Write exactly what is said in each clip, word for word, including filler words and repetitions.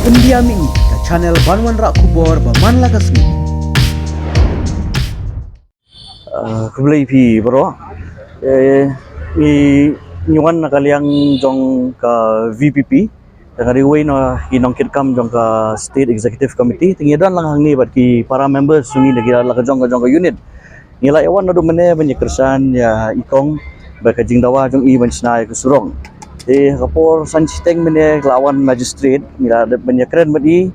India Mini, ka channel ban wanrah khubor ba man la ka sngi. Ah, khublei phi baroh. Eh, ngi ngi wan na ka liang jong ka V P P. Te nga dei uwei na ki nongkitkam jong ka State Executive Committee. Te ngi don lang hangne bad ki para members jong ngi da ki la ka jong ka jong ka unit. Ngi la ïa wan naduh mynne ban ïa kyrshan ïa i kong ba ka jingdawa jong i ban shna ïa ka surok. Te ha ka por san shiteng mynne la wan magistrate, ngi la dep ban ïa kren bad i.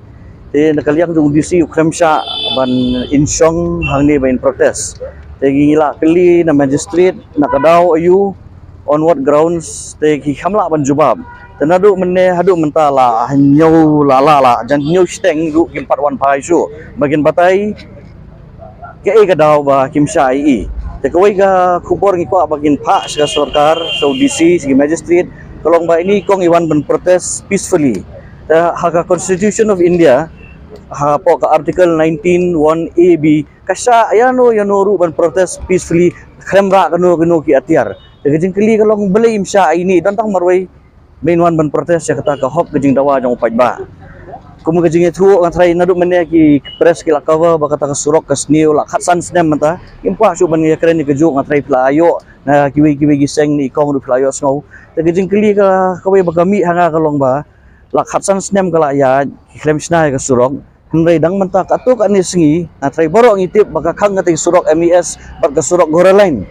Te na ka liang jong u D C u khlem shah ban in shong hangne ban in protest. Te ngi la kylli na magistrate na ka daw aïu on what grounds, te ki kham lah ban jubab. Te naduh mynne haduh mynta la hynñiew la la la jan hynñiew shiteng ruh kim pat wan phai shuh ba kin batai kaei ka daw ba kim shah ïa i. Te kawei ka khubor ngi kwah ba kin phah sha ka sorkar, sha u D C, sha ki magistrate, ka long ba ine i kong i wan ban protest peacefully. Te ha ka Constitution of India, hapoh ka Article nineteen one A B, ka shah ïano ïano ruh ban protest peacefully, khlem rah kano kano ki atiar. Te ka jingkylli ka long balei im shah ïa ine, don tang marwei ba in wan ban protest ïa kata ka hok ka jingdawa jong u paidbah. Kum ka jingïathuh nga tharai naduh mynne ki press ki la cover ba kata ka surok ka sniew la khatsan snem mynta. Im kwah shuh ban ïa kren ïa kajuh, nga tharai phi la ïoh na kiwei kiwei ki seng ne i kong ruh phi la ïoh sngew. Te ka jingkylli ka kawei ba ka mih ha nga ka long ba la khatsan snem ka la ïaid, ki khlem shna ïa ka surok. Hynrei dang mynta katto katne sngi, nga tharai baroh ngi tip ba ka khang kata ka surok M E S bad ka surok Ghora Line.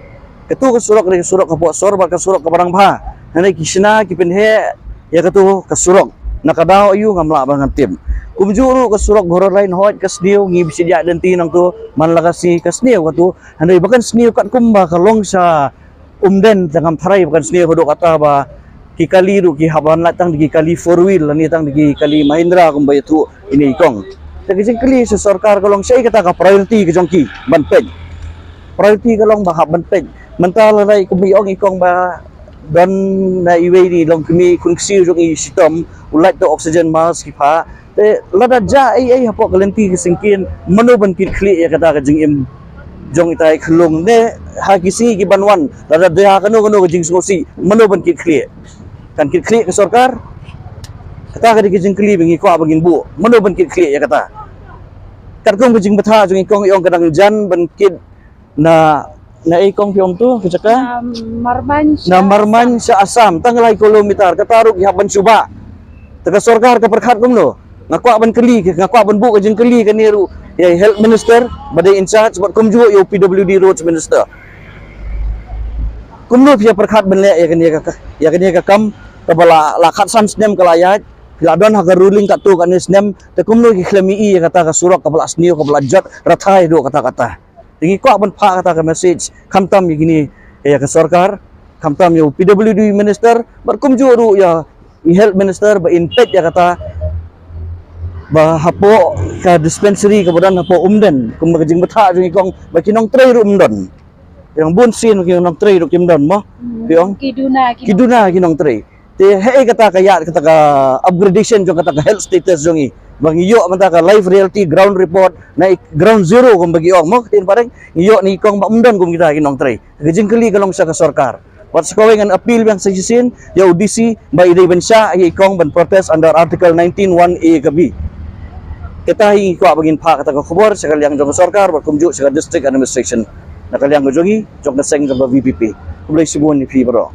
Katu ka surok dei ka surok hapoh sor bad ka surok kaba rangbah. Hynrei ki shna ki pynheh ïa katu ka surok. Na ka daw aïu ngam lah ban ngan tip. Kumjuh ruh ka surok Ghora Line, hooid ka sniew ngi bishit ïaid lynti nangtu man la ka sngi, ka sniew katu. Hynrei ba kan sniew katkum ba ka long sha Umden, te ngam tharai ba kan sniew haduh kata ba ki kali ruh ki hap ban lait tang da ki kali four wheel lane tang da ki kali Mahindra kumba ïathuh ine i kong. Te ka jingkylli sha sorkar ka long shaei kata ka priority ka jong ki ban peit. Priority ka long ba hap ban peit. Mynta lada i kum i ong i kong ba don na iwei na i longkmie khun ksiew jong i shitom, u lait da oxygen mask ki phah. Te lada jia ei ei hapoh ka lynti ka syngkien, mano ban kit khlieh ïa kata ka jingim jong ita i khyllung ne ha ki sngi ki ban wan, lada jia kano kano ka jingsngewsih, mano ban kit khlieh? Kan kit khlieh ka sorkar? Kata ka dei ka jingkylli ba ngi kwah ba ngin buh, mano ban kit khlieh ïa kata? Katkum ka jingbthah jong i kong i ong ka dang jan ban kit na, na i kong phi ong tu ka jaka? Na Marmain, na Marmain sha Assam, tang lai kilometer, kata ruh ki hap ban shu bah. Te ka sorkar ka pyrkhat kumno? Nga kwah ban kylli, nga kwah ban buh ka jingkylli kane ruh ïa i health minister ba dei in charge bad kumjuh ïa u P W D roads minister. Kumno phi ïa pyrkhat ban leh ïa kane ka, ïa kane ka kam kaba la, la khatsan snem ka la ïaid, phi la don ha ka ruling katto katne snem, te kumno ki khlem ïohi ïa kata ka surok kaba la sniew kaba la jot rathai haduh katta katta? Te ngi kwah ban phah kata ka message khamtam ïa kine, ïa ka sorkar, khamtam ïa u P W D minister bad kumjuh ruh ïa i health minister ba in peit ïa kata ba hapoh ka dispensary kaba don hapoh Umden, kumba ka jingbthah jong i kong ba ki nongtrei ruh ym don. Ïa bun sien ki nongtrei ruh kim don mo. Hmm. Ki ong ki duna, ki duna ki nongtrei. Te hei kata ka ïa kata ka upgradation jong kata ka health status jong i. Ba ngi ïoh mynta ka live reality ground report na i ground zero kumba ki ong mo, ktien phareng, ngi ïoh na i kong ba ym don kum kita ki nongtrei. Ka jingkylli ka long sha ka sorkar. Wat sa kawei ngan appeal biang sa shisien ïa u D C ba i dei ban shah ïa i kong ban protest under Article nineteen one A ka B. Kata hi ngi kwah ba ngin phah kata ka khubor sha ka liang jong ka sorkar bad kumjuh sha ka district administration na ka liang ka jong i, jong ka seng jong ka V P P. Khublei shibun ïa phi baroh.